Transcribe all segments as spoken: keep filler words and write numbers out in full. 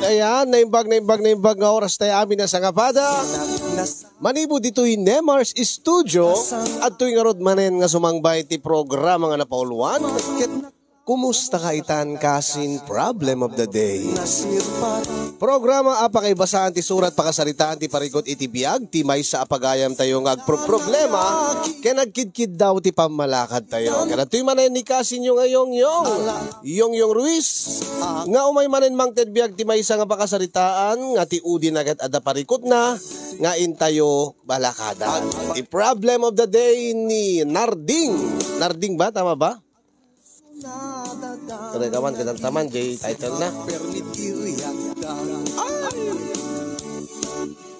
Ayan, naimbag, naimbag, naimbag nga oras tayo amin a sangapada. Manipud ditoy Nemar's Studio, adtoy ngarud manen nga sumangbay ti programa nga napauluan. Ket kumusta ka itan, kasin? Problem of the day. Programa a pakaibasaan ti surat, pakasaritaan ti parikut iti biag ti maysa a pagayam tayo nga agproproblema ken agkidkiddaw ti pammalakad tayo. Ket adtoy manen ni kasinyo nga Yongyong, Yongyong Ruiz, nga umay manen mangted biag ti maysa nga pakasaritaan nga ti udina ket adda parikutna nga intayo balakadan. The problem of the day ni Narding. Narding ba? Tama ba? Kada gaman, kadamtaman, jay title na.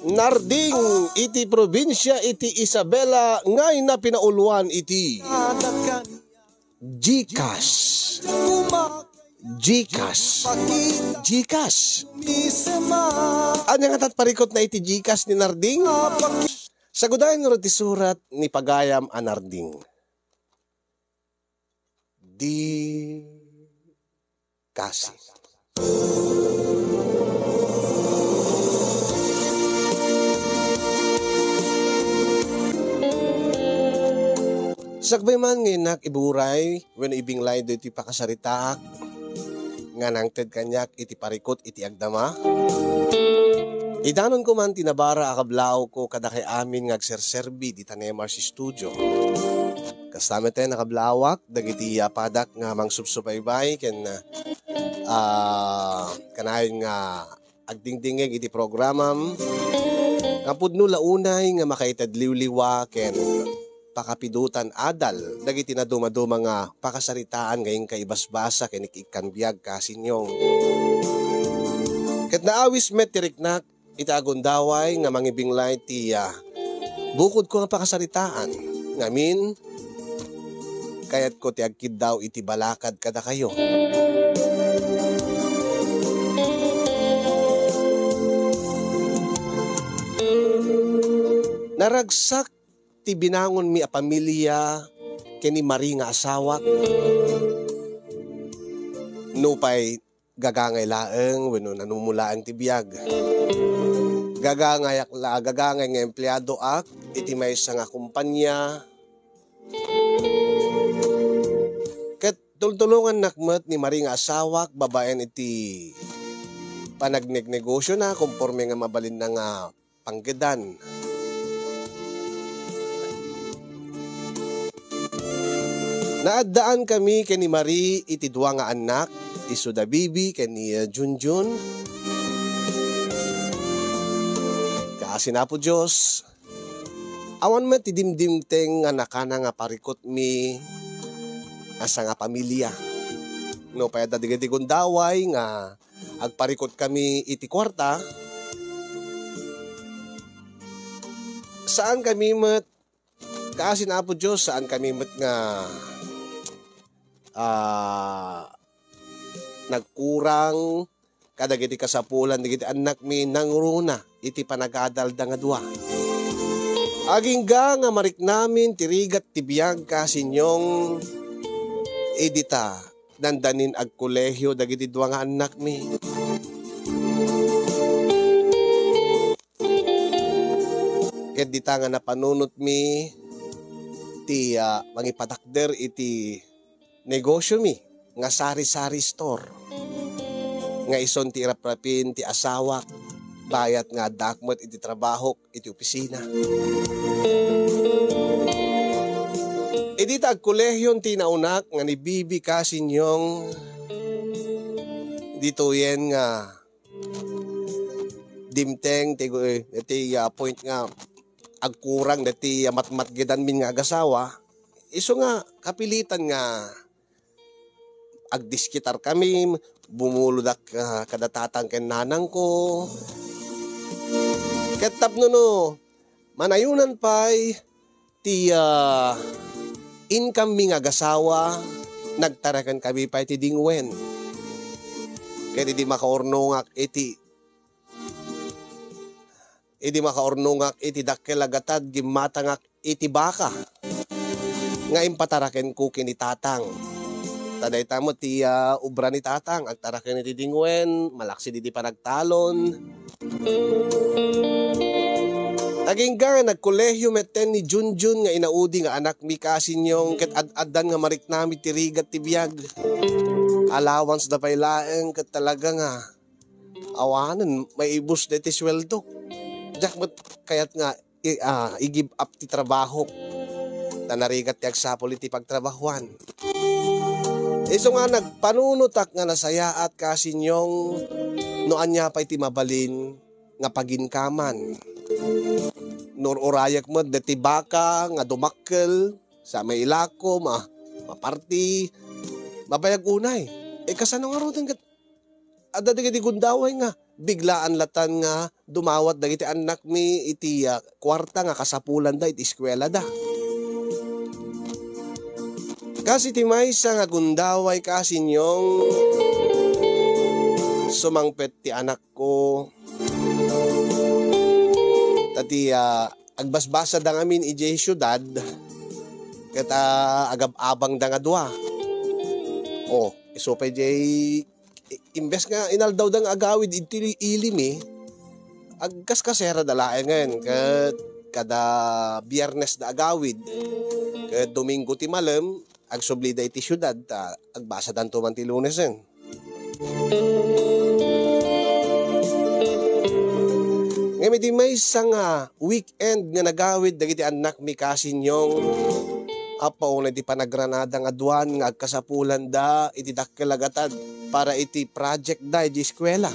Narding iti probinsya iti Isabela ngay na pinauluan iti GCash. GCash. GCash. Anya nga tat parikot na iti GCash ni Narding? Sagudayan ngarud ti surat ni pagayam a Narding. Di kasi. Sakbay man nga innak iburay wenno ibinglay daytoy pakasaritaak nga nangted kaniak iti parikut iti agdama. Idanonko man ti nabara a kablawko kadakay amin nga agserserbi dita Nemar's Studio. Kasta met a nakablawak dagiti, ah, padak nga mangsubsubaybay ken, ah, kanayon nga agdingdingngeg iti programam nga pudno la unay nga makaited liwliwa ken pakapidotan adal dagiti nadumaduma nga pakasaritaan nga inka ibasbasa ken ik-ikkan biag, kasinyo. Ket naawis met ti riknak iti agundaway nga mangibinglay ti, ah, bukodko nga pakasaritaan. Ngamin, kayatko ti agkiddaw iti balakad kadakayo. Naragsak ti binangonmi a pamilia ken ni Marie nga asawak. Nupay gagangay laeng wenno nanumo laeng ti biag. Gagangayak la, gagangay nga empleadoak iti maysa nga kumpanya. Ket tultulongannak met ni Marie nga asawak babaen iti panagnegnegosiona, konforme nga mabalinna nga panggedan. Naaddaan kami ken ni Marie iti dua nga annak, isu da Bibi ken ni, eh, Junjun. Kaasi ni Apo Dios, awan met ti dimdimteng nga nakana nga parikutmi a sangapamilia. Nupay adda dagiti gundaway nga agparikut kami iti kuarta, saan kami met, kaasi ni Apo Dios, saan kami met nga, ah, nagkurang kadagiti kasapulan dagiti annakmi nangruna iti panagadalda nga dua. Agingga nga mariknamin ti rigat ti biag, kasinyo, idi ta dandanin agkolehio dagiti dua nga annakmi. Ket dita nga napanunotmi ti, ah, mangipatakder iti negosiomi nga sari-sari store, nga ison ti iraprapin ti asawak, bayat nga addaak met iti trabahok iti opisina. Idi ta agkolehion ti naunak nga ni Bibi, kasinyo, ditoyen nga dimteng ti, ti, ah, point nga agkurang dati, ah, matmatgedanmin nga agasawa, isu nga kapilitan nga agdiskitar kami, bumulodak, ah, kada tatang ken nanangko. Ket tapno no manayonan pay ti, ah, income mi nga agasawa, nagtaraken kami pay ti dingwen. Ket idi makaurnongak iti, idi makaurnongak iti dakkel a gatad, gimmatangak iti baka nga impatarakenko ken ni tatang. Ta dayta met ti, ah, obra ni Tatang, agtaraken iti dingwen, malaksid iti panagtalon. Agingga nga nagkolehio metten ni Junjun nga inaudi nga anakmi, kasinyong, ket ad-addan nga mariknami ti rigat ti biag. Allowance da pay laeng ket talaga nga awanen maibus daytoy suweldok. Diak met kayat nga i-, ah, i-give up ti trabahok. Ta narigat ti agsapul iti pagtrabahuan. Isu nga nagpanunotak nga nasayaat, kasinyong, no ania pay ti mabalin nga paginkaman. Nur-urayek met deti baka nga dumakkel, sa mailako, ma-, maparti, mabayag unay. E, kasano ngaruden ket adda dagiti gundaway nga biglaan latan nga dumawat dagiti annakmi iti, ah, kuarta nga kasapulanda iti eskuelada. Kas iti maysa nga gundaway, kasinyong, sumangpet ti anakko. Ta ti, ah, agbasbasada ngamin idiay siudad, ket, ah, agab-abangda nga dua. O, isu pay diay i-, imbes nga inaldawda nga agawid iti ili mi, agkaskaserada laengen ket kada Biyernes da agawid. Ket Domingo ti malem, agsublida iti siudad ta agbasadanto man ti Lunesen. Ngem iti maysa nga weekend nga nagawid dagiti annakmi, kasinyong, appauna iti panagranada nga duan nga agkasapulanda iti dakkel a gatad para iti project da iti eskuela.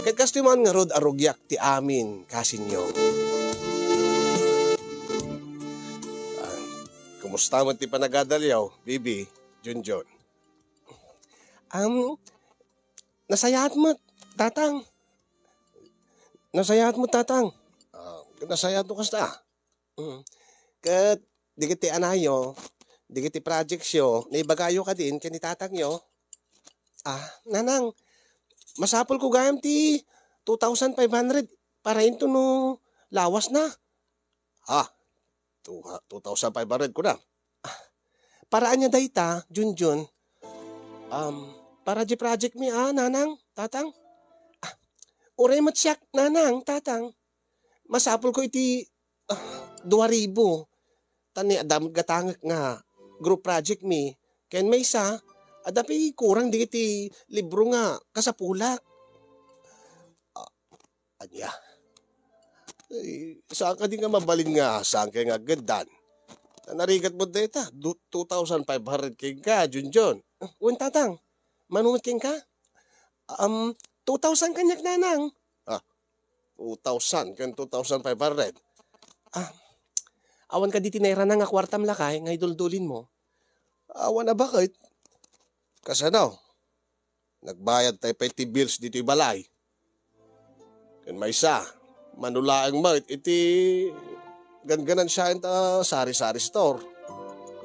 Ket kastoy man ngarud a rugiak ti amin, kasinyong. Ah, kumusta met ti panagadalyo, Bibi, Junjun? Am, nasayaat met, Tatang. Nasayaat met, Tatang. Ah, nasayaat no kasta. Mm. Ket dagiti anayo, dagiti projectsyo, naibagayo kadin ken ni tatangyo. Ah, nanang, masapulko gayam ti two thousand five hundred para inton no lawasna. Ha? Two, two thousand five hundred kuna? Ah, para ania dayta, Junjun? Um, para di project mi, ah, nanang, tatang. Ah, uray met siak, nanang, tatang. Masapulko iti, ah, dua ribu. Ta ni adda met gatangek nga group project mi. Ken maysa, adda pay kurang dagiti libro nga kasapulak. Ah, ania? Ay, saan kadi nga mabalin nga saan kay nga agddan? Ta narigat met dayta, du-, two thousand five hundred kenka, Junjun. Wen, tatang. Mano met kenka? Um, two thousand kaniak, nanang. Ah, two thousand ken two thousand five hundred. Ah, awan kadi ti nairana nga kuartam, lakay, nga iduldulinmo? Awan a baket. Kasano? Nagbayadtay pay ti bills ditoy balay. Ken maysa, mano laeng met iti gangganansiaen ta sari-sari store.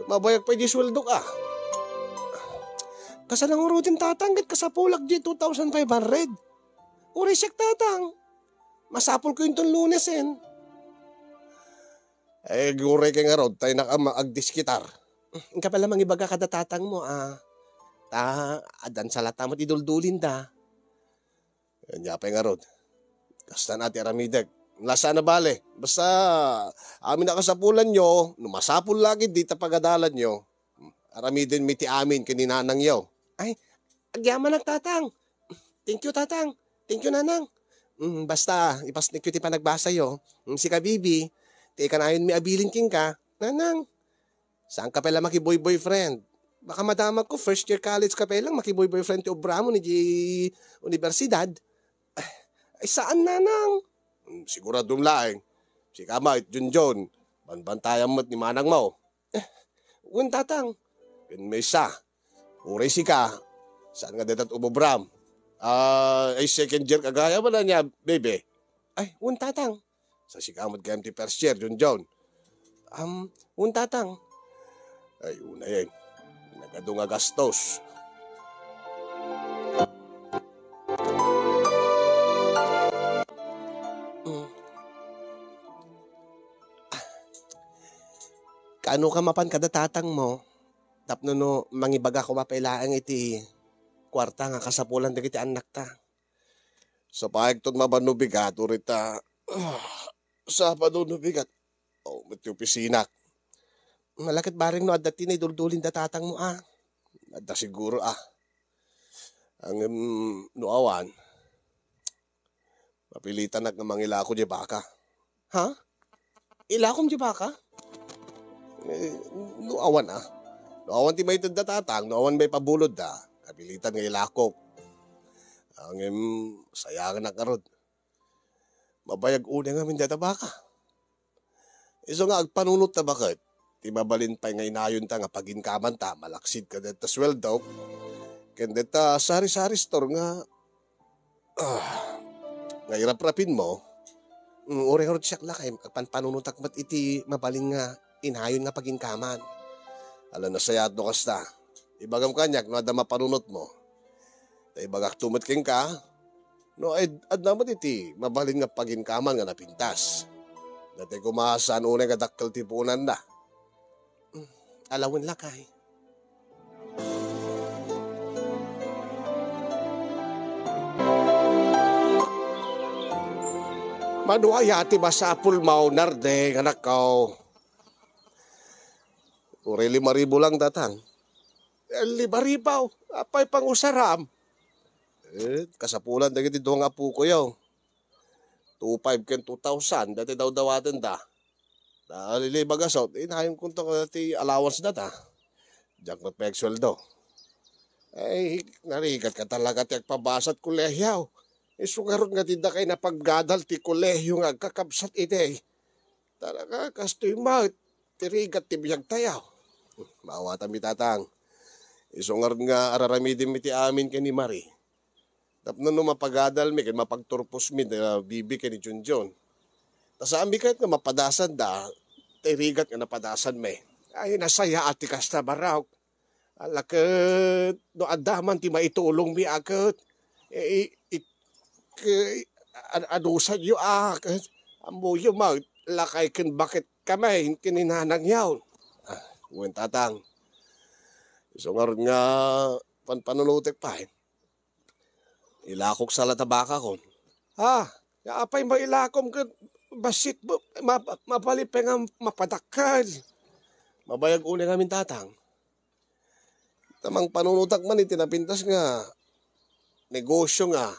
Mabayag pay di sueldok, a. Kasano ngaruden, tatang, ket kasapulak di two thousand five hundred? Uray siak, tatang. Masapulko inton Lunesen. Eh, aguray kay ngarud, ta innak a ma-, agdiskitar. Inka pay la mangibaga kada tatangmo, a. Ta, addan sa latta met iduldulinda. Ania pay ngarud? Kastan a ti aramidek. Saan a bale. Basta, amin a kasapulanyo, no masapul la ketdi ta pagadalanyo, aramidenmi ti amin ken ni nanangyo. Ay, agyamanak, tatang. Thank you, tatang. Thank you, nanang. Mm, basta, ipasnekyo ti panagbasayo. Mm, sika, Bibi, ti kanayonmi a bilin kenka, nanang. Saanka pay la makiboy-boyfriend? Baka madamagko, first year college ka pay lang, makiboy-boyfriend ti obramo idiay universidad. Ay, saan, nanang. Mm, siguradom laeng. Sika met, Junjun, banbantayan met ni manangmo. Eh, wen, tatang. Ken maysa, uray sika, saan nga dayta ti umobram? Ah, ay, second year ka gayam, ania, Bibi? Ay, wen, tatang. Sa sika met gayam ti first year, Junjun. Um, wen, tatang. Ay, unayen. Nagadu nga gastos. Mm. Kaano ka mapan kada tatangmo? tapno no mangibaga koma pay laeng iti kuarta nga kasapulan dagiti annakta. Sapayek ton mabanno bigat, uray ta, ah, Sabado no bigat. Oh, met ti opisinak. Nalaket bareng no adda ti naiduldulinda tatangmo, ah. Adda siguro, ah. Ngem no awan, mapilitanak nga mangilako diay baka. Ha? Ilakom diay baka? Eh, no awan, ah. No awan ti maitedda tatang, no awan maipabulodda, mapilitan nga ilakok. Ngem, sayaannak ngarud. Mabayag unay ngamin dayta baka. Isu nga agpanunot ta baket, ti mabalin pay nga inayonta nga paginkamanta malaksid kadayta sueldo, ken dayta sari-sari store nga, ah, nga iraprapinmo, mm, uray ngarud siak lakay, agpanpanunotak met iti mabalin nga inayon nga paginkaman. Ala, nasayaat no kasta. Ibagam kaniak no adda mapanunotmo. Ta ibagakto met kenka, no ad-, adda met iti mabalin nga paginkaman nga napintas. Daytoy koma saan unay nga dakkel ti puonanda. Hmm, ala wen lakay. Mano aya ti masapulmo, Narde, nga nakkaw? Uray lima ribu lang, tatang. Eh, lima ribu? Apay pangusaram? Eh, kasapulan dagiti dua nga apokoyo. Two five ken two thousand dati dawdawatenda. Ta lima ribu gasut, inayonkonto kadagiti allowance data. Diak met pay agsueldo. Ay, narigat ka talaga ti agpabasat kolehio. Isu ngarud nga dida kay napaggadal ti kolehio nga agkakabsat idi. Talaga, kastoy met ti rigat ti biagtayo. Maawatanmi, tatang. Isu ngarud nga araramidenmi ti amin ken ni Marie. Tapno no mapagadalmi ken mapagturposmi da Bibi ken ni Junjun. Ta saanmi kayat nga mapadasanda, ti rigat nga napadasanmi. Ay, nasayaat ti kasta, Barok. Ala ket, no adda man ti maitulongmi a ket, eh, i-, i-, ke-, ad-, adusanyo a ket, ammoyo met, lakay ken baket kami ken ni nanangyo. Ah, wen, tatang. Isu ngarud nga panpanunotek pay. Ilakok sa la ta bakakon. Ah, ya apay mailakom ket bassit ma-, ma-, mabalin pay nga mapadakkel. Mabayag unay ngamin, tatang. Ta mangpanunotak man iti napintas nga negosio nga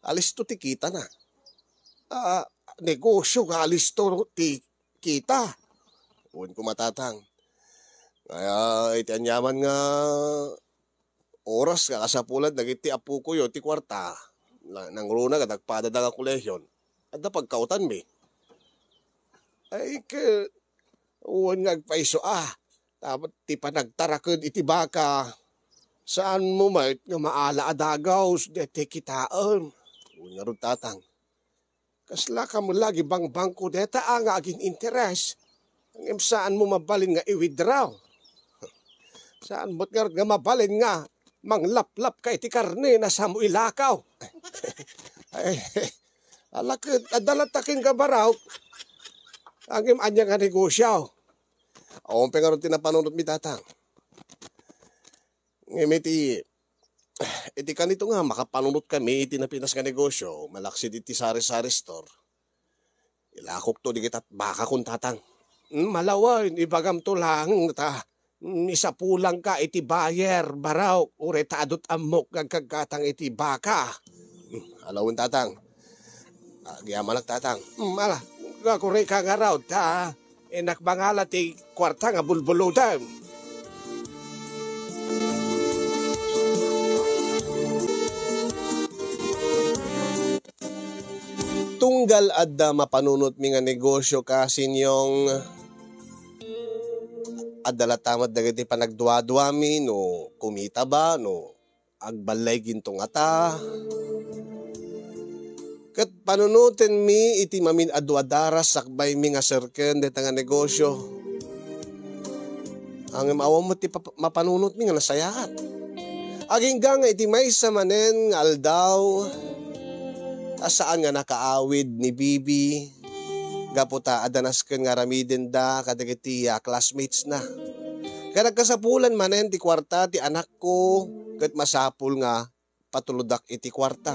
alisto ti kitana. Ah, negosio nga alisto ti kita. Wen koma, tatang. Kaya iti aniaman nga oras nga kasapulan dagiti apokoyo ti kuarta, na-, nangruna nga nagpadada nga kolehion, adda pagkautanmi. Ay, ke-, wen nga agpayso a, tapno ti panagtaraked iti baka, saanmo met nga maala a dagus daytoy kitaem. Wen ngarud, tatang. Kasla ka met la agibangbangko dayta a nga agin-interes. Ngem saanmo mabalin nga i-withdraw. Saan met ngarud nga mabalin nga manglaplapka iti karne a saanmo ilakaw. Ay, ala ket, adda latta kenka, Barok. Ngem ania nga negosio? Awan pay ngarud ti napanunotmi, tatang. Ngem iti, iti kanito nga makapanunotkami iti napintas nga negosio, malaksid iti sari-sari store, ilakokto dagiti bakakon, tatang. Hmm, ala wen, ibagamto laeng ta, hmm, isapulangka iti buyer, Barok, uray ta adut ammok nga agkaggatang iti baka. Hmm, ala wen, tatang. Agyamanak, tatang. Hmm, ala, gakurika ngarud, ta innak mangala ti kuarta nga bulbulodem. Tunggal adda mapanunotmi nga negosio, Kasinyong, adda latta met dagiti panagduaduami no kumita ba, no agballay ginto ngata. Ket panunotenmi iti mamin a dua daras sakbaymi nga serken dayta nga negosio. Ngem awan met ti pap-, mapanunotmi nga nasayaat. Agingga nga iti maysa manen nga aldaw, a saan nga nakaawid ni Bibi, gapu ta adda nasken nga aramidenda kadagiti, ah, classmates na. Ket agkasapulan manen ti kuarta ti anakko, ket masapul nga patulodak iti kuarta.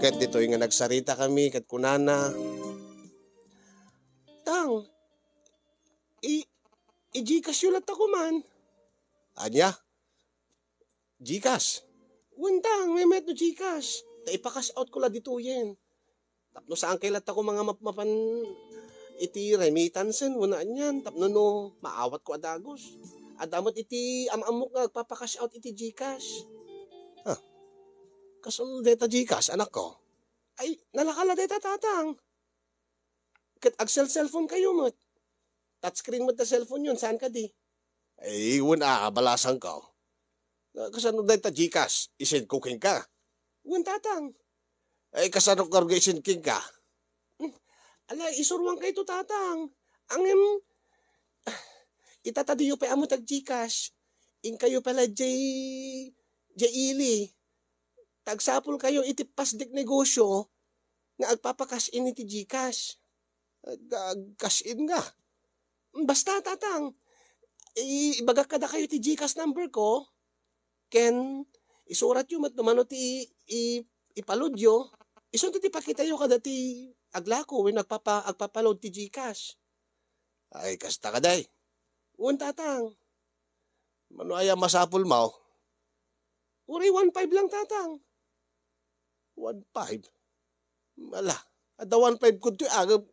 Ket ditoy nga nagsaritakami ket kunana, "Tang, i-, i-GCash yo latta koman." "Ania? GCash?" "Wen, Tang, mayat no GCash. Ta ipa-cash out ko la ditoyen. Tapno saan kay latta ko nga map-, mapan iti remittance wen anian, tapno no maawat ko a dagus. Adda met iti am-ammok nga agpapa-cash out iti GCash." "Ah, kasano dayta GCash, anakko?" "Ay, nalaka la dayta, Tatang. Ket agcell-cellphone kayo met. Touchscreen met ta cellphone yon, saan kadi?" "Ay, wen a, balasangko. Kasano dayta GCash? I-send ko kenka?" "Wen, Tatang." "Ay, kasano kano nga i-send kenka?" "Hmm, ala, isuruan kayto, Tatang. Ngem, itatadiyo pay a met ag-GCash. Inkayo pay la jay, jay ili. Ta agsapul kayo iti pasnek negosyo nga agpapa-cash in iti GCash." "Ag-, ag-cash in nga?" "Basta, Tatang, i-, ibagak kadakayo ti GCash number ko, ken isuratyo met no mano ti i-, ipaloadyo, isunto ti pakitayo kadati aglako wenno agpapa-, agpapaload ti GCash." "Ay, kasta kadi?" "Wen, Tatang." "Mano aya masapulmo?" "Uray one five lang, Tatang." "One five? Ala, adda one five kudtoy agep.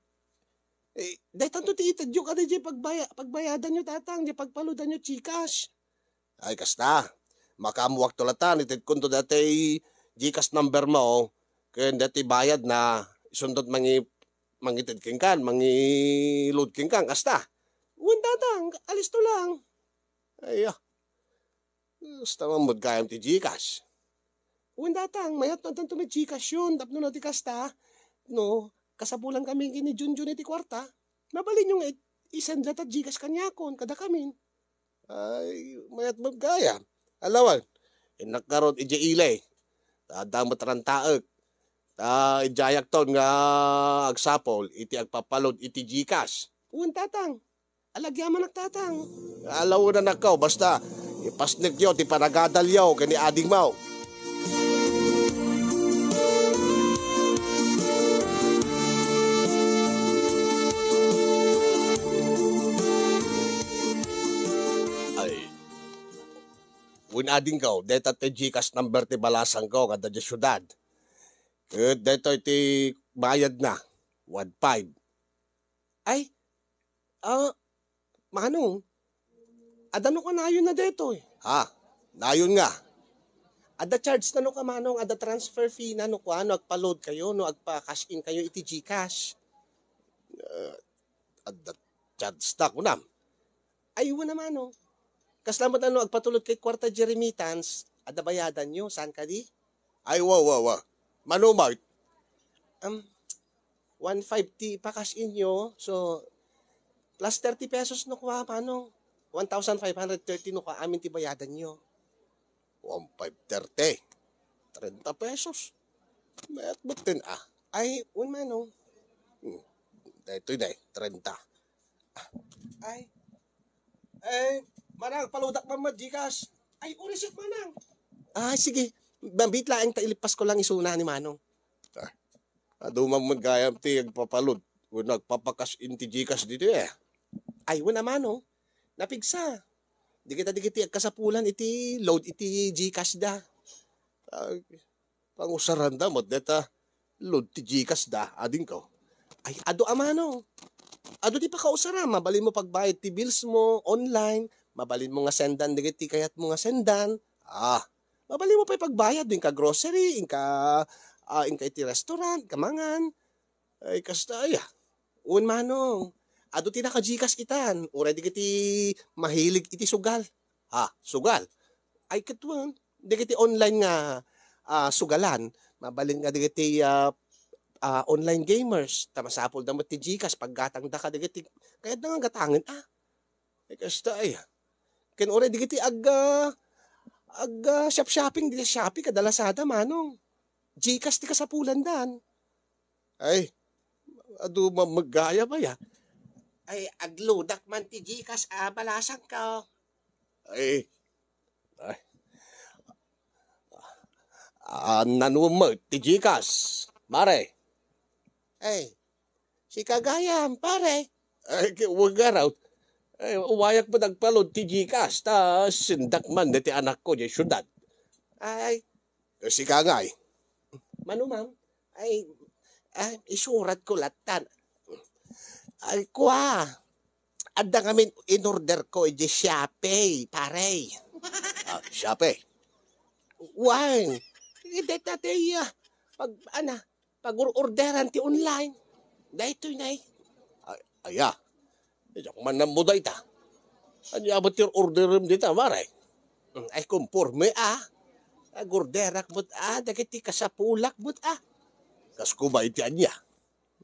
Eh, daytanto ti itedyo kadi jay pagbaya-, pagbayadanyo, Tatang, jay pagpaloadanyo GCash." "Ay, kasta. Makaammoakto latta, itedkonto daytay GCash number mo, ken daytay bayadna, isuntot mangi-, mangited kenkan, mangi-load kenkan, kasta." "Wen, Tatang, alisto lang." "Ay, ah. Kasta man met gayam ti GCash." "Wen, Tatang, mayat no addanto met GCash yon, tapno no di kasta, no, kasapulan kami ken ni Junjun iti kuarta, mabalinyo nga i-, i-send latta GCash kaniakon, kadakamin." "Ay, mayat met gayam. Ala wen, innak ngarud idiay ili. Ta adda met rantaek. Ta idiayakton nga agsapul iti agpapaload iti GCash." "Wen, Tatang. Ala, agyamanak, Tatang." "Ala wen, anakko, basta ipasnekyo ti panagadalyo ken ni adingmo." Ay, wen, adingko, dayta ti GCash number ti balasangko nga adda diay siudad. Ket daytoy ti bayadna, one five. Ay, ah, Manong, adda no kanayon na daytoy? Ha? Nayon nga? Adda charge na no ka, Manong, adda transfer fee na no kuano, agpa-load kayo, no agpa-cash in kayo iti GCash. Eh, adda charge ta, kunam. Ay, wen a, Manong. Kasla met no agpatulod kay kuarta jay remittance, adda bayadanyo, saan kadi? Ay, wa, wa, wa. Mano met? Um, one five ti ipa-cash inyo, so, plus thirty pesos no kua, Manong. One thousand five hundred thirty no kua, amin ti bayadanyo. One five thirty. Treinta pesos. Mayat met ten, ah. Ay, wen, Manong. Hmm. Daytoy, day, treinta. Ay. Ay, Manang, paloadak man met GCash. Ay, uray siak, Manang. Ah, sige. Mabiit laeng ta ilipas ko lang isuna ni Manong. Ah, adu man met gayam ti agpapaload wenno agpapa-cash in ti GCash ditoy, eh. Ay, wen a, Manong. Napigsa. Dagita dagiti agkasapulan iti load iti GCash da. Ah, pangusaranda met dayta load ti GCash da, adingko. Ay, adu a, Manong. Adu ti pakausaram, mabalinmo pagbayad ti bills mo online, mabalinmo nga sendan dagiti kayatmo nga sendan. Ah, mabalinmo pay pagbayad inka grocery, inka, ah, inka iti restaurant, inka mangan. Ay, kasta aya. Wen, Manong. Adu ti naka-GCash itan, uray dagiti mahilig iti sugal. Ha, sugal. Ay, ket wen, dagiti online nga, ah, sugalan, mabalin nga dagiti, ah, ah, online gamers, ta masapulda met ti GCash, paggatangda kadagiti, kayatda nga gatangen, ah. Ay, kasta aya. Ken uray dagiti ag-, ah, ag-, ah, shop-shopping, dagiti Shopee, kada Lazada, Manong. GCash ti kasapulandan. Ay, adu man met gayam aya. Ay, agludak man ti Gcash a balasangko. Ay, ay. Ah, nanuem met ti Gcash, pare. Ay, sika gayam, pare. Ay, ki-, wen ngarud. Ay, umayak met agpalud ti Gcash, ta sendak man dayta ti anakko diay siudad. Ay. Sika ngay. Mano, ma'am? Ay, ah, isuratko lattan. Ay, kua. Adda ngamin in-orderko idiay Shopee, pare. Ah, Shopee? Wen. Dayta ti, ah, pag, ana, pag-or-orderan ti online. Daytoy, nay. Ay, aya. Diak man ammo dayta. Ania met ti orderem dita, pare? Mm, ay, komporme, ah. Agorderak met, ah, dagiti kasapulak met, ah. Kas kumay ti ania?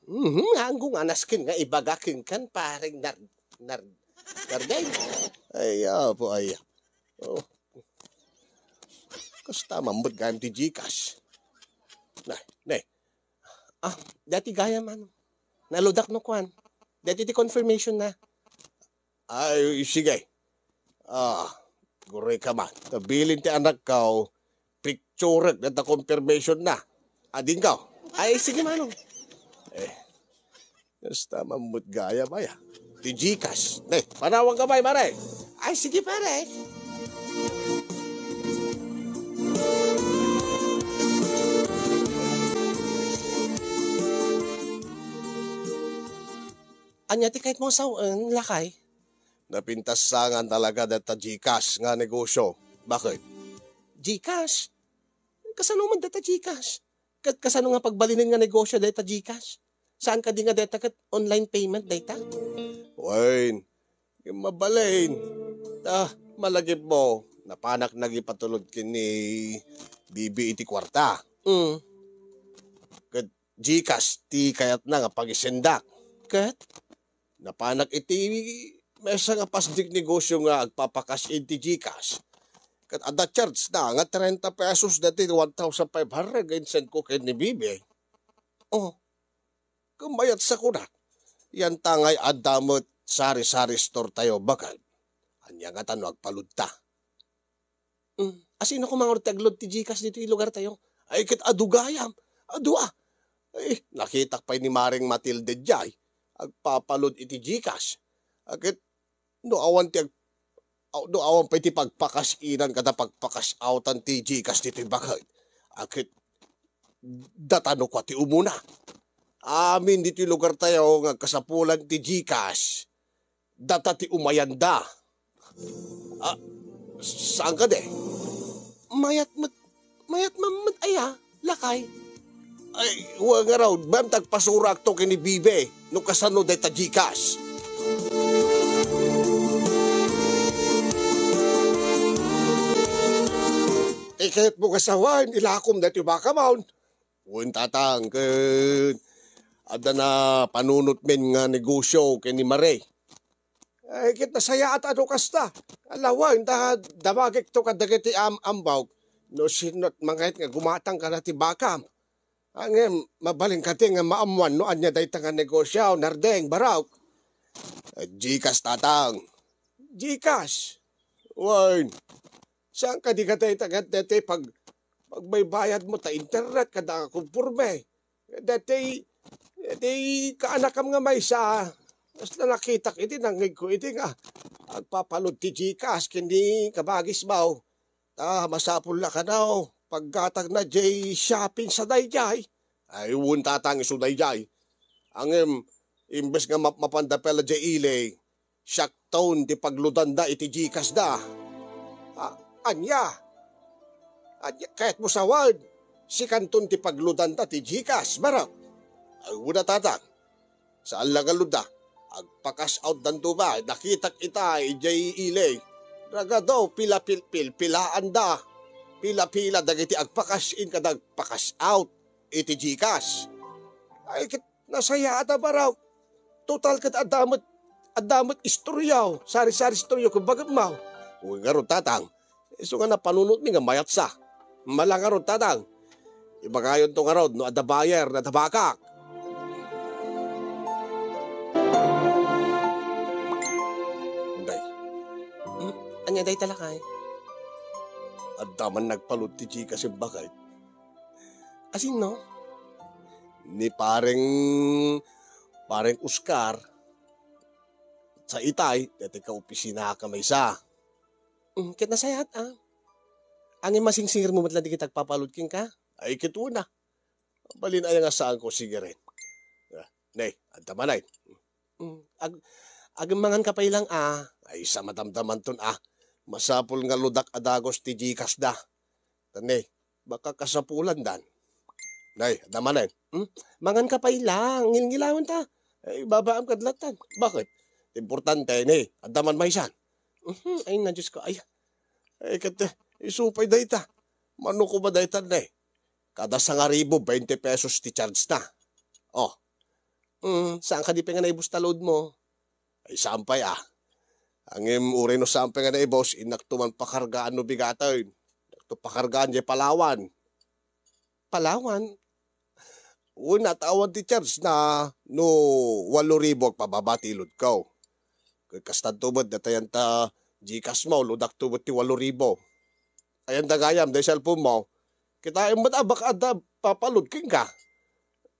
Mhm, anggo nga nasken nga ibaga kenkan, pareng nar-, nar-, nardeng. Ay, apo, ay. Oh. Kasta man met gayam ti Gcash. Na, ne. Ah, dayta gayam, ano. Naludak no kuan. Dayta ti confirmation na. Ay, sige. Ah, gureka man. Ta bilin ti anakko, picturek dayta confirmation na. Adingko. Ay, sige, manong. Eh, kasta man met gayam, aya. Ti Gcash. Ne, panawanka pay, pare. Ay, sige, pare. Ania ti kayatmo a sawen, lakay? Napintasangan talaga dayta Gcash nga negosio. Bakit? Gcash? Kasano man dayta Gcash? Ket kasano nga pagbalinen nga negosio dayta Gcash? Saan kadi nga dayta ket online payment dayta? Wen, mabalin. Ta, malagipmo, napanak nagipatulod ken ni Bibi iti kuarta. Mm. Ket Gcash ti kayatna nga pagisendak. Ket? Napanak iti maysa nga pasdek negosio nga agpapakash-in ti Gcash. Ket adda charge na nga trenta pesos dayta one thousand five hundred nga insend ko ken ni Bibi. Oh, ket mayat sa kunak. Yan ta ngay adda met sari-sari store tayo, baket. Ania ngata no agpaludta? Mm. Asino koma ngarud ti aglud ti Gcash ditoy lugartayo? Ay, ket adu gayam. Adu a. Ay, nakitak pay ni Maring Matilde diay. Agpapalud iti Gcash. A ket no awan ti ag-, aw-, no awan pay ti pagpakash-inan kada pagpakash-outan ti Gcash ditoy baket. A ket data no kua ti umuna. Amin ditoy lugartayo nga agkasapulan ti Gcash. Data ti umayanda. Ah, saan kadi? Mayat met, mayat man met aya, lakay. Ay, wen ngarud, wen ta agpasurakto ken ni Bibi, no kasano dayta Gcash. Ti kayatmo nga sawen, ilakom daytoy bakamon. Wen, tatang, ket adda napanunotmin nga negosio ken ni Mare. Ay, ket nasayaat a no kasta. Ala wen, ta damagekto kadagiti am-, ambawk no sino't mangayat nga gumatang kadagiti bakam. Ngem, mabalin kadi nga maammuan no ania dayta nga negosio, Nardeng, Barok? Eh, Gcash, tatang. Gcash? Wen, saan kadi nga dayta nga dayta pag-, pagbaybayadmo ta internet kada konporme? Daytoy, daytoy kaanakam nga maysa, kasla nakitak iti nangngegko iti nga agpapalud ti Gcash ken ni kabagismo. Ta masapul la kano, paggatangna diay shopping sa daydiay. Ay, wen, tatang, isu daydiay. Ngem, imbes nga mapmapanda pay la diay ili, siakton ti pagludanda iti Gcash da. A-, ania? Ania, kayatmo sawen, sikanton ti pagludanda ti Gcash, Barok? Ay, wen a, tatang. Saan la nga ludda. Agpa-cash out danto pay, nakitak ita idiay ili. Ragado, pila-pil-, pilpilaanda. Pila-pila dagiti agpa-cash in kada agpa-cash out iti Gcash. Ay, ket nasayaat a, Barok. Total ket adda met, adda met istorya, sari-sari istorya ken bagammo. Wen ngarud, tatang, isu nga napanunotmi nga mayatsa. Mala ngarud, tatang. Ibagayonto ngarud no adda buyer, no adda bakak. Ania dayta, lakay? Adda man nagpalud ti Gcash, bakit? Asinno? Ni pareng, pareng Oscar, sa itay, dati ka opisina ka maysa. Mm, ket nasayaat, a. Ngem masingsingirmo met la dagiti agpapalud kenka? Ay, ket una. Balin aya nga saanko sigiren. Ah, ne, adda manen. Mm, ag-, agmangan ka pay lang, a. Ay, sa madamdamanton, a. Masapul nga ludak a dagus ti Gcash da. Tani, baka kasapulandan. Nay, adda manen. Hmm? Mangan ka pay lang, ngilngilawen ta. Ay, babaam kad latan. Bakit? Importante ni, adda man maysan. Mhm, ay na, Diyos ko, ay. Ay, ket, eh, isu pay dayta. Mano ko ba dayta, ne? Kada sangaribu, bainte pesos ti charge na. Oh. Mm, saan ka di pay nga naibus ta load mo? Ay, saan pay, a. Ngem uray no saan pay nga naibus, innakto man pakargaan no bigaten. Innakto pakargaan jay Palawan. Palawan? Wen, awan ti charge na no walo ribu agpababa ti load ko. Ket kastanto met, datayan ta Gcash mo, load akto met ti walo ribu. Ayan da gayam, day cellphone mo. Kitaem met a baka adda papalud kenka.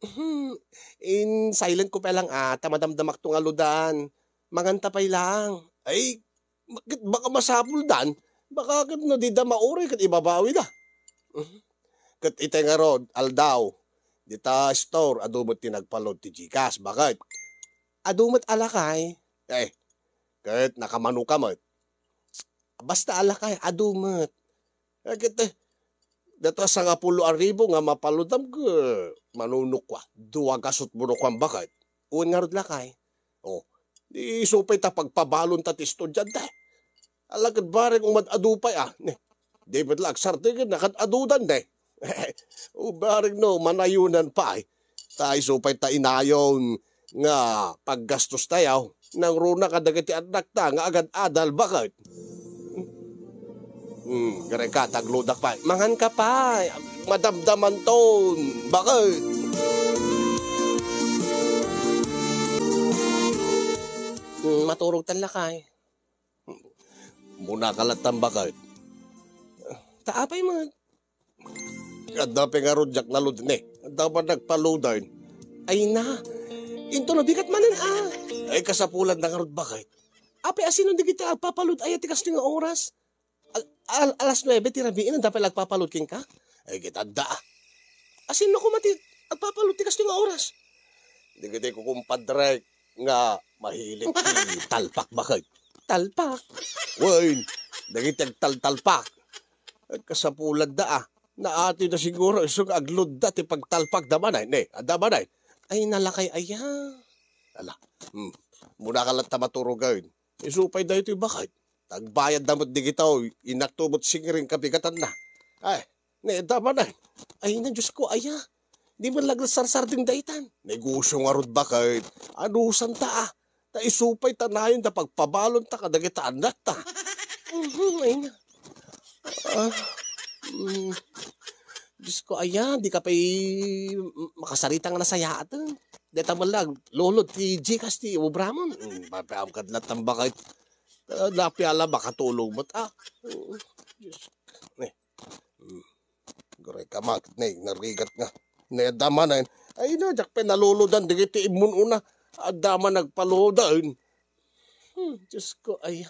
Hmm, in silent ko pa lang, a, ta madamdamakto nga ludan. Manganta pay lang. Ay, ket baka masapuldan. Baka ket no dida mauray ket ibabawida. Mhm. Ket itay ngarud, aldaw, dita store, adu met ti nagpalud ti Gcash. Bakit? Adu met a lakay. Eh, ket nakamano ka met. Basta a lakay, adu met. Eh, ket, eh, data sangapulo a ribu nga mapaludam, ke, manunok kua. Dua gasut mo no kuan, bakit? Wen ngarud lakay. Oh, di isu pay ta pagpabalon ta ti estudiante. Ala ket bareng umad-adu pay, a. Ne, di met la agsardeng ket nakad-adudan, ne. O bareng no, manayonan pay. Ta isu pay ta inayon nga paggastos tayo, nangruna kadagiti annakta nga agad-adal, bakit? Hmm, gareka, tagludak pay. Mangan ka pay. Madamdamanton. Bakit? Hmm, maturog tan lakay. Muna ka latta, bakit? Ta apay met? Adda pay ngarud diak nalud ne. Adda man nagpaluden. Ay na. Into no, bigat manen, a. Ay, kasapulan na ngarud, bakit? Apay, asino dagiti agpapalud aya ti kastoy nga oras? Al-, al-, alas nuebe ti rabii, adda pay agpapalud kenka? Ay, ket adda, a. Asino koma ti agpapalud ti kastoy nga oras? Dagiti kukumpadrek nga mahilig ti talpak, bakit? Talpak? Wen, dagiti agtaltalpak. Agkasapulan da, a. Naatoy da siguro, isu nga agludda ti pagtalpak da manen, ne, adda manen. Ay, nalakay aya. Ala, hmm. Muna ka latta maturogen. Isu pay daytoy, bakit? Tagbayad da met digitaw, inakto met siring kabigatanna. Ay, ne, adda manen. Ay na, Diyos ko, aya. Di man laglasarsardeng daytan. Negosyo ngarud, bakit? Anusan ta, a. Ta isu pay ta nayon ta pagpabalon ta kadagita annakta. Mhm, ay na. Ah, mm. Diyos ko, aya, di ka pay makasarita nga nasayaaten. Deta man lang, lolo, ti Gcash ti obramon. Mm, papaam kad latta, bakit? Ah, napiala, makatulog met, a. Mm, Diyos. Ne. Mm. Gureka met, ne, narigat nga. Ne, adda manen. Ay, na, diak pay naluludan, dagiti immun-una. Adda man nagpaluden. Hmm, Diyos ko, ay.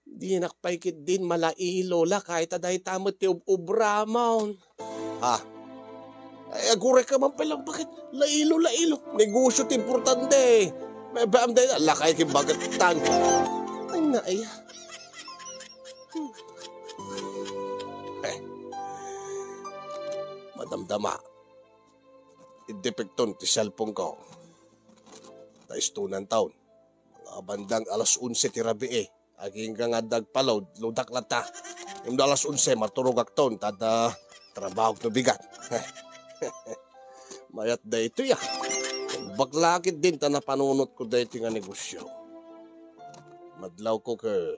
Dinak pay ketdin malailo, lakay ta dayta met ti ub-, ubramon. Ha? Ay, agureka man pay lang, bakit? Lailo, lailo. Negosyo ti importante. May baam day, lakay ken bagettan. Ay, na, ay. Hmm. Eh. Madamdama. Idepekton ti cellphone ko. Ta istunan taon. Mga bandang alas onse ti rabii. Agingga nga dagpalod, ludak latta. Ngem no alas onse, maturogakton, ta adda trabahok no bigat. Mayat daytoy, a. Baklakit din ta napanunot ko daytoy nga negosyo. Madlaw ko ke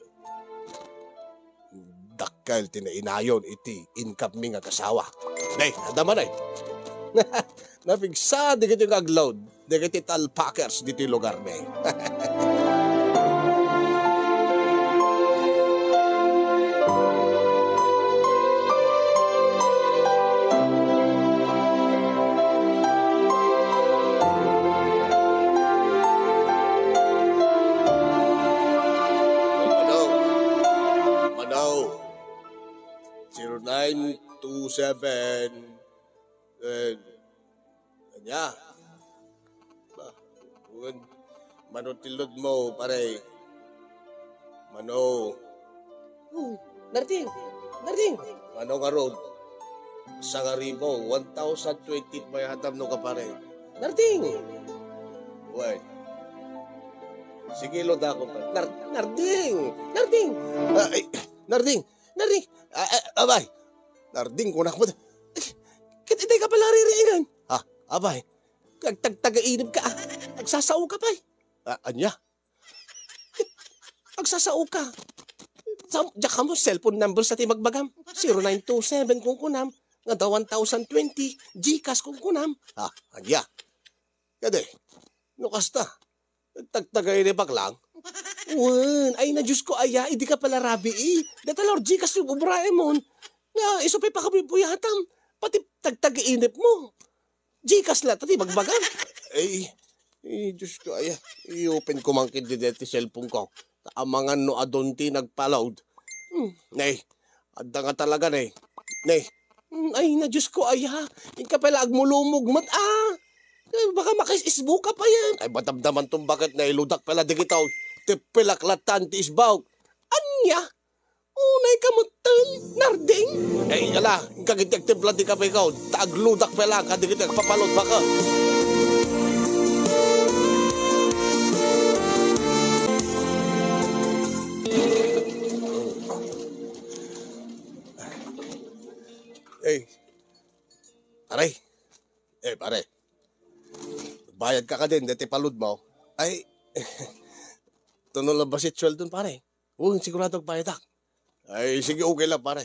dakkel ti nainayon iti income mi nga kasawa. Nay, adda man, ay. Napigsa dagiti nga agload, dagiti talpakers ditoy lugar mi. Nine two seven. Eh, ania? Ba, wen, mano ti load mo, pare? Mano? Oh, Narding! Narding! Mano nga road? Sangaribo, one thousand twenty payatam no ka, pare. Narding! Wen. Sige, load ako, pare. Nar-, Narding! Narding! Ah, ay, Narding! Narding! Ah, ah, abay! Narding, kunak mo. Ket itay ka pala ririingan. Ah, abay. Agtagtagainip ka, ah. Agsasao ka pay. Ah, ania? Agsasao ka. Sa, diak kamo cellphone number sa ti magbagam. Zero nine two seven kung kunam. Nga da one thousand twenty, Gcash kung kunam. Ah, ania? Kadi, no kasta, tagtagay ni Baklang? Wen, ay na Diyos ko, aya, idi ka pala rabii. Data la Gcash yung ubraemon. Nga, iso pay pakabuyatam. Pati tagtagainip mo. Gcash la, tati, magbagam. Ay, ay, Diyos ko, aya. I-open ko man kit di deti cellphone ko. Ta amangan no adun ti nagpa-load. Hmm, nay, adda nga talaga, nay. Nay. Hmm, ay, na Diyos ko, aya. Inka pala agmulumog met, ah. Eh, baka makis-isbo ka pa yan. Ay, madamdaman tong baket na iludak pala digitaw. Tipilak latan ti isbawk. Anya? Unay ka met ten, Narding? Eh, yala, inka giti agtipla ti kape ko. Ta agludak pala, kadigiti agpapalod baka. Eh, pare. Eh, pare. Bayad ka kadin, deti palud mo. Ay, tuno la basit sueldon, pare. Oo, sigurado agbayadak. Ay, sige, okay lang, pare.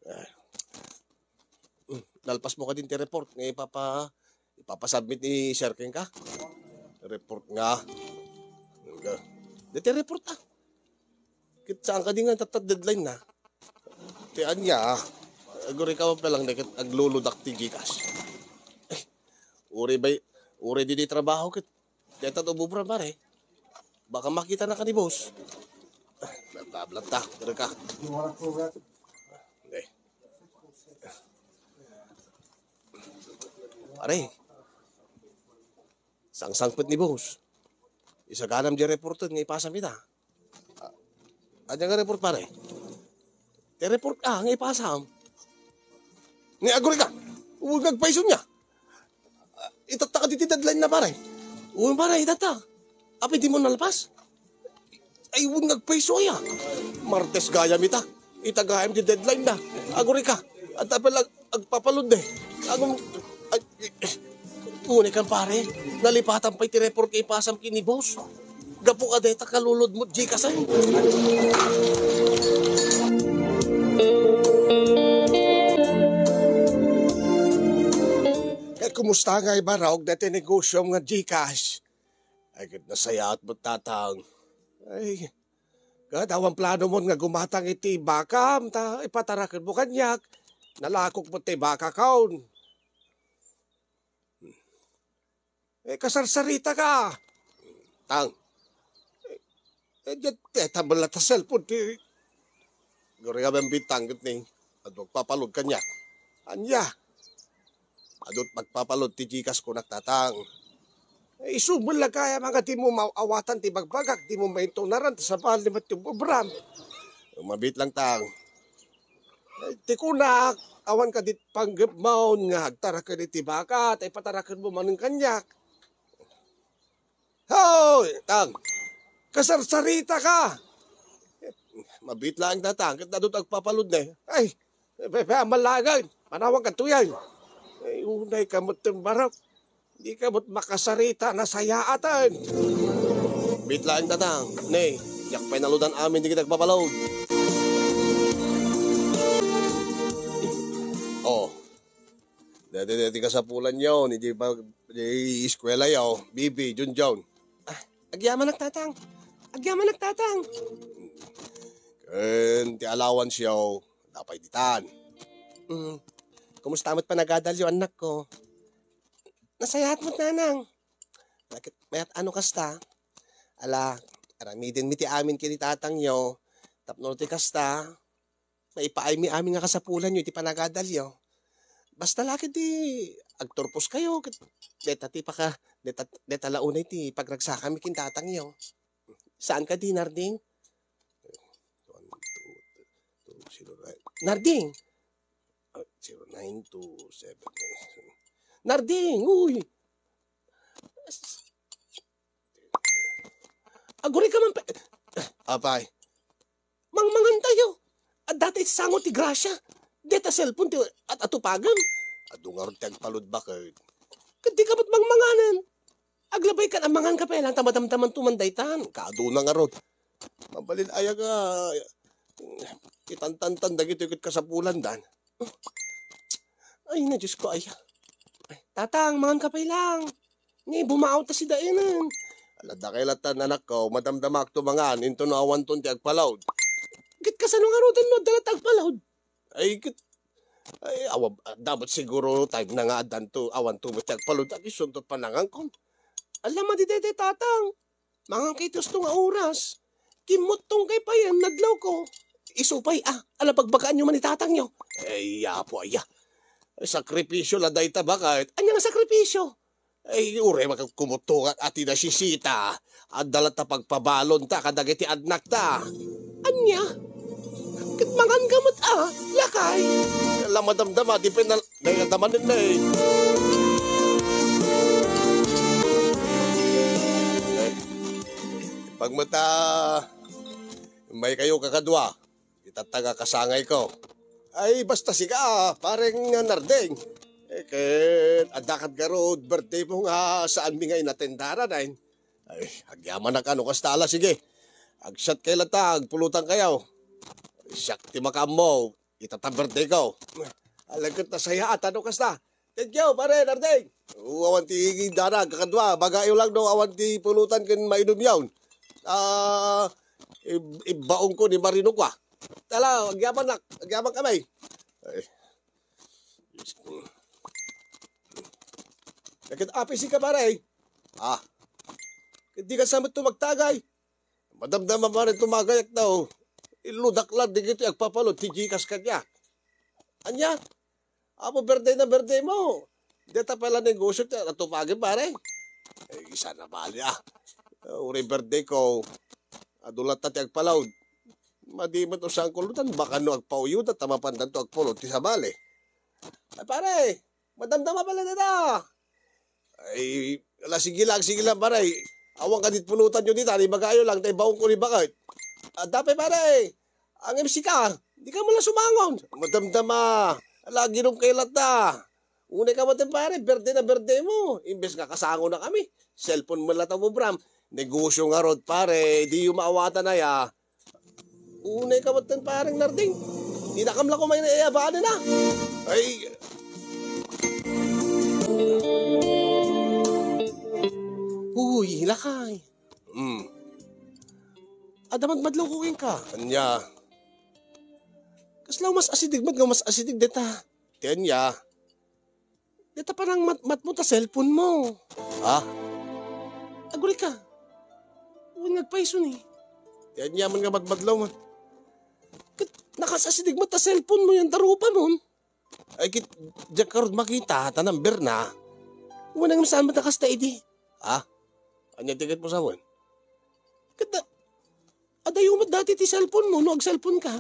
Ay. Mm, nalpas mo kadin ti report nga ipapa-, ipapasubmit ni Sir Ken ka? Report nga. Nga. Deti report, ah. Ket saan kadi nga tatta deadline na? Ti ania, ah. Aguri ka pa lang, deket agluludak ti Gcash. Eh, uri bay, uri di di trabaho ket. Deta to bubra, pare. Baka makita na ka ni boss. Ah, bablat ta, pare ka. Eh. Pare. Sangsangpet ni boss. Isaganam di reporten nga ipasam ita. Ah, ania nga report, pare? Ti report, ah, nga ipasam. Ni aguri ka. Uy, nagpaiso niya. Ah, itatta ka diti deadline na, pare. Uy, pare, itatta. Apay, di mo nalpas? Ay, wen, nagpaiso aya. Martes gayam ita. Ita gayam ti deadline na. Aguri ka. Ata pala agpapalod, eh. Agum-, ay, eh, unay kan, pare. Nalipatan pay ti report nga ipasam ken ni boss. Gapu ka deta kalulod mo, Gcash, ay. Kay kumusta nga ibarok deti negosyo nga Gcash? Ay, ket nasayaat mo, tatang. Ay, ket awan plano mo nga gumatang iti bakam, ta ipataraked mo kaniak. Nalakok mo ti baka kaon. Eh, kasarsarita ka. Tang. Eh, diyan, teta, bala ta cellphone ti Guri nga bambitang ket ni, adu agpapalod kaniak. Ania? Adut magpapalod ti Gcash kunak, tatang. Eh, isu met la gayam nga di mo maawatan ti bagbagak, di mo maintunaran, ta sabali met ti obram. Umabit lang, tang. Eh, ti kunak, awan ka dit panggep maon nga agtaraked iti baka, ta ipataraked mo manen kaniak. Hoy, tang. Kasarsarita ka. Mabit laeng, tatang, ket adut agpapalod ne. Ay, pe-, pe-, malagan. Manawag ka tuyan. Ay, unay ka met ti barok. Di ka met makasarita, nasayaatan. Bit laeng, tatang. Ne, diak pay naludan amin di kita agpapalod. Oh. Dati, dati kasapulan yaw, ni di ba, di eskwela yaw, Bibi, Junjun. Ah, agyamanak, tatang. Agyamanak, tatang. Ken ti allowance yaw, napay ditan. Mm. Kumusta met panagadal yo, anak ko? Nasayaat met, nanang. Bakit, mayat ano kasta? Ala, aramiden mi ti amin ken ni tatang yo. Tapno ti kasta, Maipaaymi amin nga kasapulanyo iti panagadalyo. Basta la ket ti agturposkayo, ket deta ti paka-, deta, deta la unay ti pagragsakami ken tatangyo. Saan kadi, Narding? One, two, two, zero, nine. Narding! Ah, zero nine two seven. Narding, uy! Aguray ka man pa-, apay. Mangmangantayo. Adda ti sango ti grasia. Deta cellphone ti at-atupagem. Adu ngarud ti agpalud baket. Ket di ka met mangmanganen. Aglabay kan a mangan ka pay lang ta madamdamanto man daytan. Kaaduna ngarud. Mabalin aya nga itantantan dagitoy ket kasapulandan. Ay, na Diyos ko, aya. Ay, Tatang, mangan ka pay lang. Ni, bumaaw ta sidaenen. Ala, dakay latta, anakko, madamdamakto mangan, intono awanton ti agpalaod. Ket kasano ngaruden no adda latta agpalaod? Ay, ket, ay, awa, dapat siguro time na nga addanto, awanto met ti agpalaod, at isunto panangankon. Ala, madi daytoy, Tatang. Mangan kay ti usto nga oras. Kimmuttong kay payen, nadlawko. Isu pay, ah, ala, bagbagaanyo man ni tatangyo. Ay, apo, aya. Sakripisio la dayta, baket. Ania nga sakripisio? Ay, uray makakumutto nga ati nasisita. Adda latta pagpabalonta kadagiti annakta. Ania? Ket mangan ka met, ah, lakay. La madamdama, di pinal-, Nay, adda manen, nay. Eh, pagmata, may kayo kakadua. Itatta nga kasangayko. Ay, basta sika, pareng Narding. Eh, ket adda kad garud birthday mo nga saanmi nga inatendaran, ay. Ay, agyamanak no kasta, ala, sige. Agsiat kay latta, agpulutan kayo. Siak ti makaammo. Ita ta birthday ko. Ala, ket nasayaat no kasta. Thank you, pare, Narding. O, awan ti danag, kakadua, bagayo lang no awan ti pulutan ken mainumyon. Ah, ib-, ibbaonko ni Marino kwa. Tala, agyaman nak, agyaman kami. Ay. Ket apay sika, pare. Ah. Ket di ka sa met to magtagay. Madamdama man ito magayak tao. Iludak lang digiti agpapalo ti Gcash kaniak. Ania? Apo, birthday na birthday mo. Deta pala negosyo ti atupagem, pare. Eh, sana bali, ah. Uray birthday ko. Adu latta ti agpalaod. Madi met usan ko lutan, baka no agpauyuda, ta mapandanto agpalo ti sabali. Ay, pare, madamdama pala deta. Ay, ala, sige lang, sige lang, pare. Awan ka dit pulutan yo dita, ibagayo lang, ta ibaon ko ni baket. Adda pay, pare. Ang M C ka, di ka man la sumangon. Madamdama. Ala, ginom kay latta. Unay ka maten, pare, birthday na birthday mo. Imbes nga kasango na kami. Cellphone mo la ta mubram. Negosyo ngarud, pare, di yo maawatan aya. Unay ka met ten, pareng Narding. Dinakam la kumain ay abanin, ah. Ay. Uy, lakay. Hmm. Adda madmadlaw ko kenka. Ania? Kasla mas asideg met nga mas asideg deta. Ti ania? Deta panangmatmatmo ta cellphone mo. Ha? Aguray ka. Wen nga agpayso ni. Ti ania man nga madmadlaw man. Ket nakasasideg met ta cellphone mo yan, ta rupa mon. Ay, ket diak karud makita ta number na. Wen nga saan met a kasta idi. Ha? Ania ti ket mo sawen? Ket da-, adayo met dati ti cellphone mo no agcellphone ka.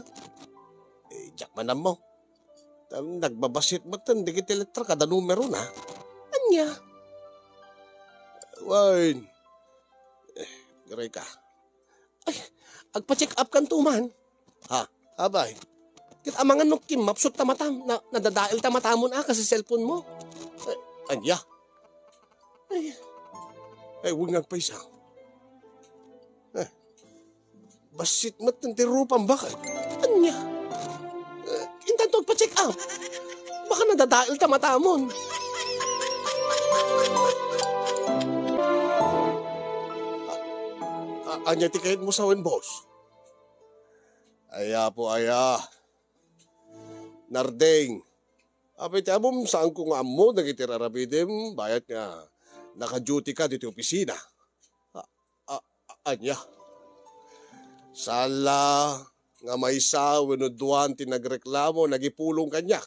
Eh, diak man ammo. Tam, nagbabasit met ten dagiti letra kada numero na. Ania? Wen. Eh, garay ka. Ay, agpa-check up kanto man. Ha? Abay. Ket amangan no kimmapsut ta matam, na, nadadael ta matamon a, kas cellphone mo. Ay, ania? Ay, ay, wen nga agpayso. Eh, bassit met ti rupam baket. Ania? Eh, intanto agpa-check up. Baka nadadael ta matamon. A-, a-, ania ti kayat mo sawen, boss? Ay, apo, aya. Narding. Apay ti ammom, saanko nga ammo dagiti raramidem, bayat nga naka-duty ka ditoy opisina. A-, a-, a-, ania? Sala, nga maysa wenno duan ti nagreklamo, nagipulong kaniak.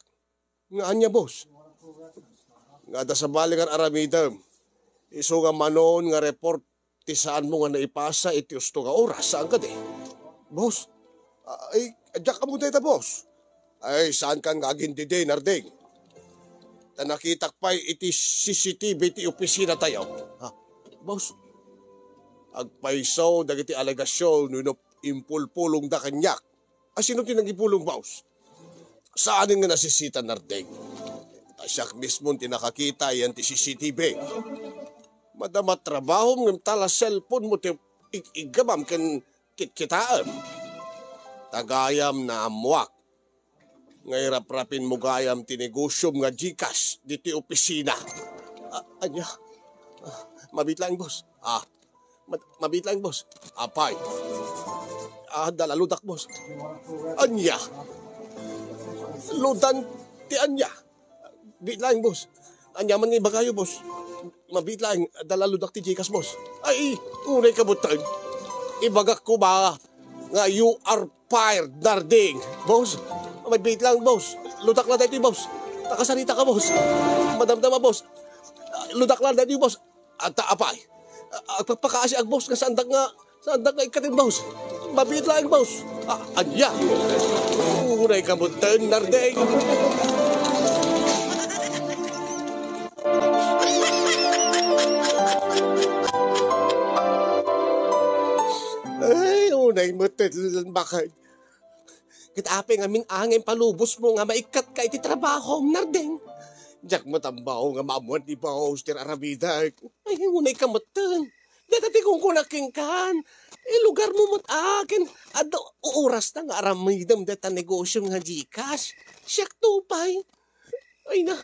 Nga ania, boss? Nga adda sabali nga aramidem. Isu nga manon nga report ti saanmo nga naipasa iti usto nga oras, saan kadi? Boss, ay, diak ammo dayta, boss. Ay, saankan nga agin didi, Narding? Ta nakitak pay iti C C T V ti opisina tayo. Ha? Boss, agpayso dagiti alegasyon wenno impulpulongda kaniak. A, sino ti nangipulong, boss? Saanen nga nasisita, Narding. Ta siak mismo ti nakakita iyan ti C C T V. Madama trabahom ngem tala cellphone mo ti ig-iggamam ken kitkitaem. Ta gayam naammoak nga iraprapin mo gayam ti negosyom nga Gcash diti opisina. A-, ania? A, mabit laeng, boss. A, ma-, mabit laeng, boss. Apay. A, dalaludak, boss. Ania? Ludan ti ania? Biit laeng, boss. Ania man nga ibagayo, boss? Mabiit laeng, dalaludak ti Gcash, boss. Ay, unay ka butan. Ibagak ko ba nga you are fired, Narding? Boss, mabiit laeng, boss. Ludak la daytoy, boss. Nakasarita ka, boss. Madamdama, boss. Ludak la daytoy, boss. Ata apay. A-, agpakpakaasi ak, boss, nga saandak nga, saandak nga ikkatin, boss. Mabiit laeng, boss. A-, ania? Unay ka mo ten, Narding. Ay, unay mo ten, bakit? Ket apay ngamin angay palubosmo nga maikkatka iti trabahom, Narding? Diak met ammo nga maammoan ti boss ti aramidek. Ay, unay ka metten. Dayta ti kunkunak kenkan. Ilugarmo met a, ken adda orasta nga aramidem dayta negosyo nga Gcash. Siakto pay. Ay na,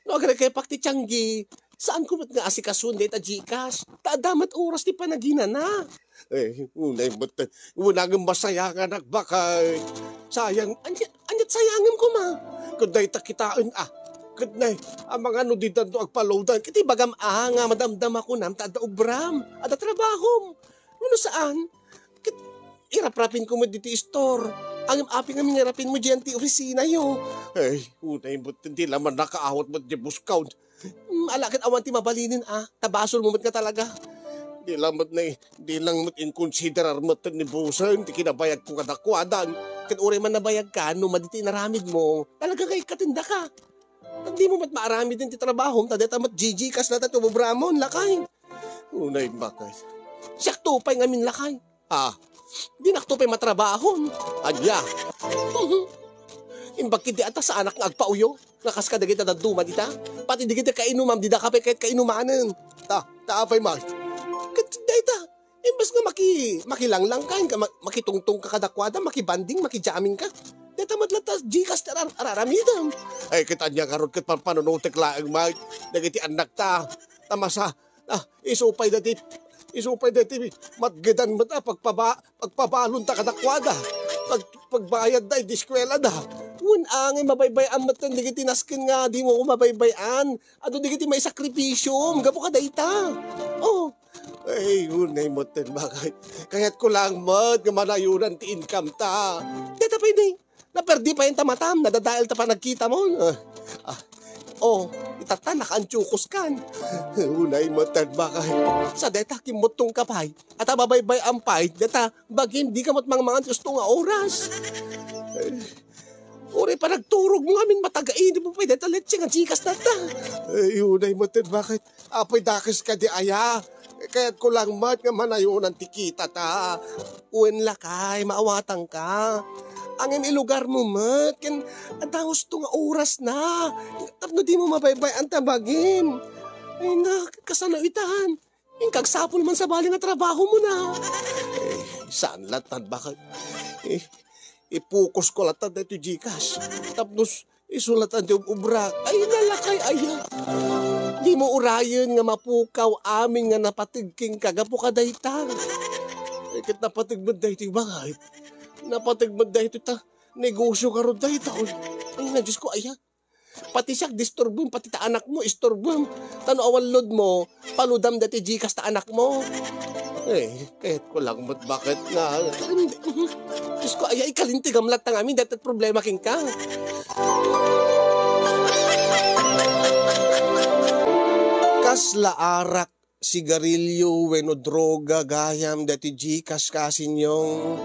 no agrikepak ti tianggi, saanko met nga asikasuen dayta Gcash. Ta adda met oras ti panaginana. Eh, unay met, unay nga masayanganak, bakay. Sayang, anya, anya sayangem koma. Ket dayta kitaen, a. Ket nay, a, mangano ditan to agpaloadan. Ket ibagam a, nga madamdama kunam ta adda obram, adda trabahom. Wenno saan? Ket iraprapin ko met diti store. Ngem apay ngamin nga irapin mo diyan ti opisina yo. Ay, unay met, di la man nakaawat met di buskaw. Hmm, ala ket awan ti mabalinen a, ta basol mo met nga talaga. Di la met na, di lang met inkonsiderar met ni bossen ti kinabayag ko kadakuada. Ket uray man nabayag ka, no madi ti inaramid mo, talaga nga ikkaten daka. Ket di mo met maaramiden ti trabahom, ta dayta met G G kas la ta ti obramon, lakay. Unay, bakit? Siakto pay ngamin, lakay. A, dinakto pay matrabahon. Ania? Imbag ket di ata saanak nga agpauyo. Nga kas kadagiti dadduma dita. Pati dagiti kainumam, dida ka pay ket kainumanen. Ta, ta apay met? Ket dayta, imbes nga maki-, makilanglangka, inka ma-, makitungtongka kadakuada, makibanding, makijammingka. Dayta met latta, Gcash ti arar-, araramidem. Ay, ket ania ngarud ket panpanunotek laeng met dagiti annakta. Ta masa-, Ah, isu pay dayta, isu pay dayta matgedan met a pagpaba-, pagpabalonta kadakuada. Pag-, pagbayadda iti eskuelada. Wen angay mabaybay-am met dagiti nasken nga dimo mabaybay-an. Adu dagiti maisakripisyo, gapu kadayta. Oh. Ay, unay met ten, bakit? Kayatko lang met nga manayonan ti income ta. Dayta pay ni. Naperdi pay ta matam, nadadael ta panagkitam. Ah, ah. Oh, itatta nakaantiokos kan. Unay met ten, bakay. Sa deta kimmuttong ka pay. At ababaybay-am pay, deta bagim di ka met mangmangan ti usto nga oras. Uray panagturog mo ngamin matagain mo pay deta leche nga Gcash na ta. Ay, unay met ten, bakit? Apoy dakes kadi aya. Kayatko lang met nga manayonan ti kita ta. Wen lakay, maawatanka. Ngem ilugarmo met, ken adda husto nga oras na. Tapno dimo mabaybay-an ta bagim. Ay na, kasano itan? Inka agsapul man sabali nga trabaho mo na. Eh, saan latan, bakit? Eh, ipukosko latan daytoy Gcash. Tapno s-, isu latan ti ub-, ubrak. Ay, nalakay aya. Dimo urayen nga mapukaw amin nga napateg kenka gapu kadayta. Ay, ket napateg met daytoy, bakit? Napateg met daytoy ta negosyo ngarud dayta. Ay, na, Diyos ko, aya. Pati siak, disturbem, pati ta anak mo, isturbem. Ta no awan load mo, paludam dati Gcash ta anak mo. Eh, kayatko lang met, bakit nga, Diyos ko, ay, ay, kalintegam latta ngamin, dayta problema kenka. Kasla arak, sigarilyo, wenno droga, gayam, daytoy Gcash, Kasinyong.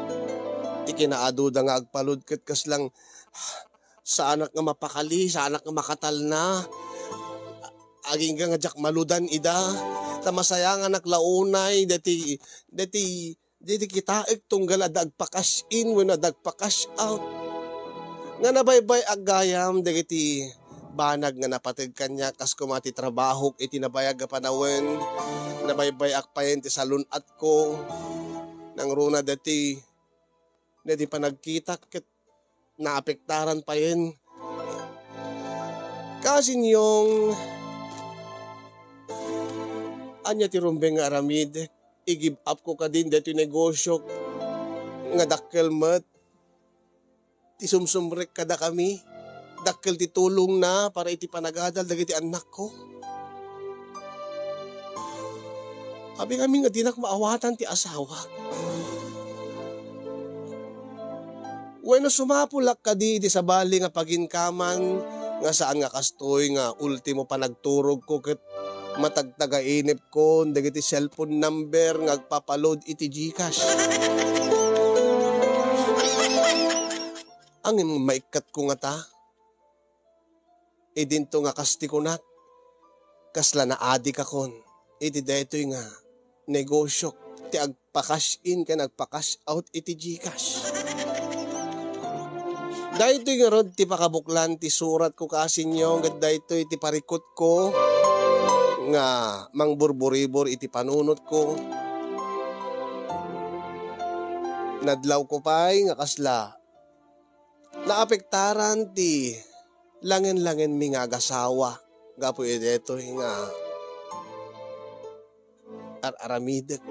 Ti kinaaduda nga agpalud ket kaslang, saanak nga mapakali, saanak nga makatalna. Agingga nga diak maludan ida. Ta masayanganak la unay, daytoy, daytoy Daydi kitaek tunggal adda agpa-cash in wenno adda agpa-cash out. Nga nabaybay-ak gayam dagiti banag nga napateg kaniak, kas koma ti trabahok iti nabayag a panawen, nabaybay-ak payen ti salun-atko. Nangruna daytoy, daydi panagkitak ket naapektaran payen. Kasinyong, ania ti rumbeng nga aramidek? I-give up ko kadin daytoy negosyo nga dakkel met ti sumsumrek kadakami. Dakkel ti tulongna para iti panagadal dagiti annakko. Abi ngamin nga dinak maawatan ti asawak. Wenno sumapulak kadi iti sabali nga paginkaman nga saan nga kastoy nga ultimo panagturogko ket matagtagainepkon dagiti cellphone number nga agpapalod iti Gcash. Angem maikkatko ngata? Idinto nga kas ti kunak, kasla naadikakon iti daytoy nga negosyok ti agpa-cash in ken agpa-cash out iti Gcash. Daytoy ngarud ti pakabuklan ti suratko, Kasinyong, ket daytoy ti parikutko nga mangburburibor iti panunotko. Nadlawko pay nga kasla naapektaran ti langen-langenmi nga agasawa gapu iti daytoy nga ar-aramidek.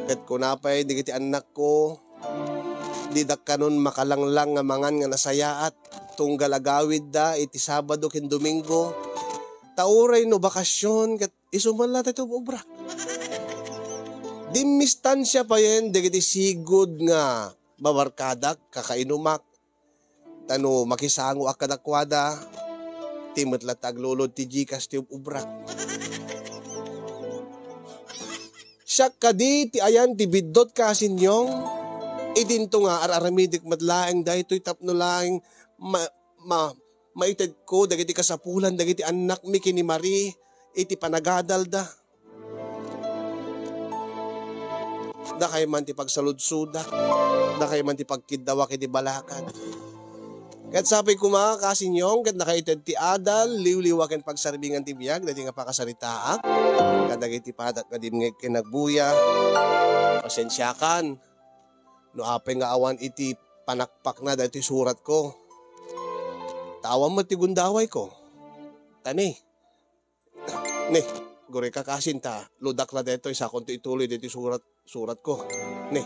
Ket kuna pay dagiti annakko, didak kanon makalanglang nga mangan nga nasayaat, tunggal agawidda iti Sabado ken Domingo. Ta uray no bakasyon, ket isu met la ti ub-ubrak. Dimmistansia payen dagiti sigud nga babarkadak, kakainumak, ta no makisangoak kadakuada, ti met latta aglulod ti Gcash ti ub-ubrak. Siak kadi ti ayan ti biddut, Kasinyong? Idinto nga ar-aramidek met laeng daytoy tapno laeng ma-, ma-, maitedko dagiti kasapulan dagiti annakmi ken ni Marie iti panagadalda. Dakay man ti pagsaludsodak, dakay man ti pagkiddawak iti balakad. Ket sapay koma, Kasinyong, ket nakaited ti adal, liwliwa ken pagsarbingan ti biag, daytoy nga pakasaritaak kadagiti padak nga dimngeg ken nagbuya. Pasensiakan no apay nga awan iti panakpakna daytoy suratko. Ta awan met ti gundawayko. Ta ne, ne, gurika, Kasin, ta ludak la daytoy, sakonto ituloy daytoy surat, suratko. Ne,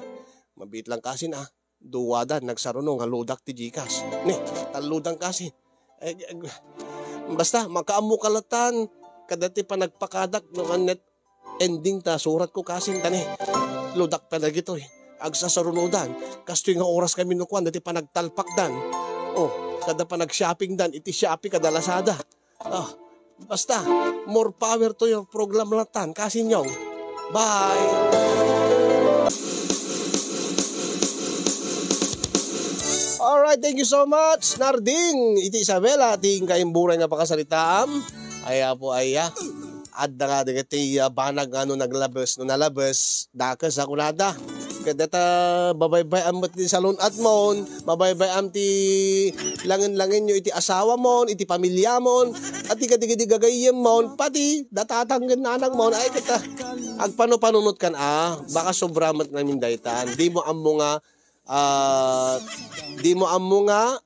mabiit lang, Kasin, a. Duadan, nagsaruno nga ludak ti Gcash. Ne, talludan, Kasin. Eh, eh, basta, makaammoka latan kadaytoy panagpakadak no ket ending ta suratko, Kasin, ta ne, ludak pay dagitoy. Agsasarunodan. Kastoy nga oras kami no kuan, daytoy panagtalpakdan. Oh, kada panag-shoppingdan, iti Shopee, kada Lazada. Ah, basta, more power to your program latan, Kasinyong. Bye! Alright, thank you so much, Narding. Iti Isabela, ti inka imburay nga pakasaritaam. Ay, apo, ay, ah. Adda nga dagiti, ah, banag nga no naglabes, no nalabes, dakes a kunada. Ket dayta, babaybay-am met ti salun-atmon, mabaybay-am ti langen-langenyo iti asawamon, iti pamiliamon, ati kadigidi gagayyemmon, pati datatang ken nanangmon, ay ket, ah, agpanupanunotkan a, baka sobra met ngamin dayta. Dimo ammo nga, ah, dimo ammo nga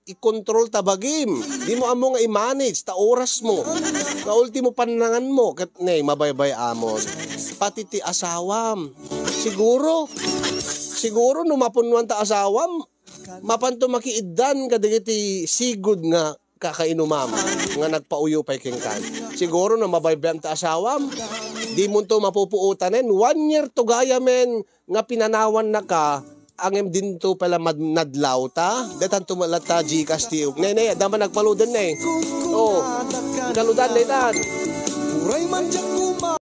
ikontrol ta bagim. Dimo ammo nga i-manage ta orasmo. Nga ultimo pannanganmo ket ne, mabaybay-amon. Pati ti asawam. Siguro, siguro no mapunnuan ta asawam, mapanto makiiddan kadagiti sigud nga kakainumam nga nagpauyo pay kenkan. Siguro no mabaybayan ta asawam, di mo to mapupuotanen. One year to gayamen nga pinanawannaka, ngem dinto pala mad-, nadlaw ta. Daytan to met latta Gcash ti uk. Ne, ne, adda man nagpaludan ne. Oh, kaludan daytan. Uray man diak